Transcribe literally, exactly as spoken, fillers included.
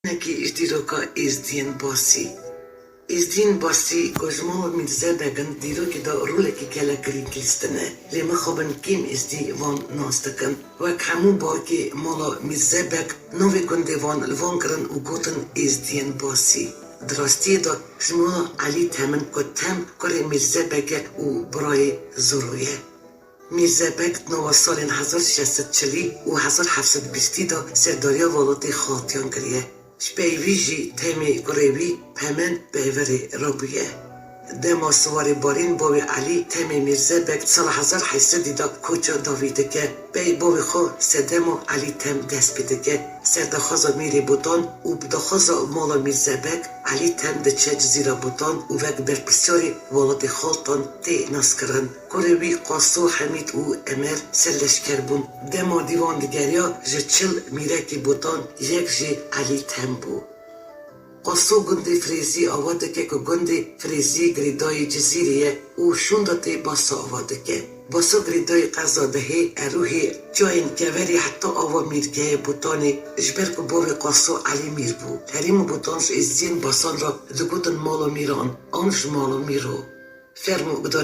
Wekî ji dîroka Êzdiyên Basî. Êzdiyên Basî ku ji mala Mîrze Beg in, dîrokê de rolekî gelek girîng lîstin e. Lê mixabin kêm Êzdî van nas dikin. Wek hemû balkê mala Mîrze Beg, navê gundê van li van kirin û gotin Êzdiyên Basî. Di rastiyê de ji mala Elî Tem in ku Tem kurê Mîrze Beg e û birayê Zoro ye. Mîrze Beg di nava salên hezar şeş sed çilî û hezar heft sed bîstî de serdariya welatê Xaltiyan kiriye. Ji pey vî jî Temê kurê wî Pemen peyverê rabûye. Dema Siwarê Barîn bavê Elî Temê Mîrze Beg di sala hezar heyt sedî de koça dawî dike. Pey bavê xwe Sedema Elî Tem dest pê dike. Ser daxwaza Mîrê Botan û bi daxwaza mala Mîrze Beg, Elî Tem diçe Cizîra Botan û wek berpirsiyarê welatê Xaltan tê naskirin. Kurê wî Qaso, Hemîd û Emer serleşker bûn. Dema dîvan digeriya, ji çil mîrekî Botan yek jî Elî Tem bû. Qaso gundê Firêzî ava dike ku gundê Firêzî girêdayî Cizîrê ye û şûnda tê Basa ava dike. Basa girêdayî qeza Dehê, Erûhê, çiyayên Keverê heta ava Mîrgehê Botanê, ji ber ku bavê Qaso Elî Mîr bû. Herêma Botan ji Êzdiyên Basan re digotin mala Mîran an ji mala Mîro. Fermo gudarê.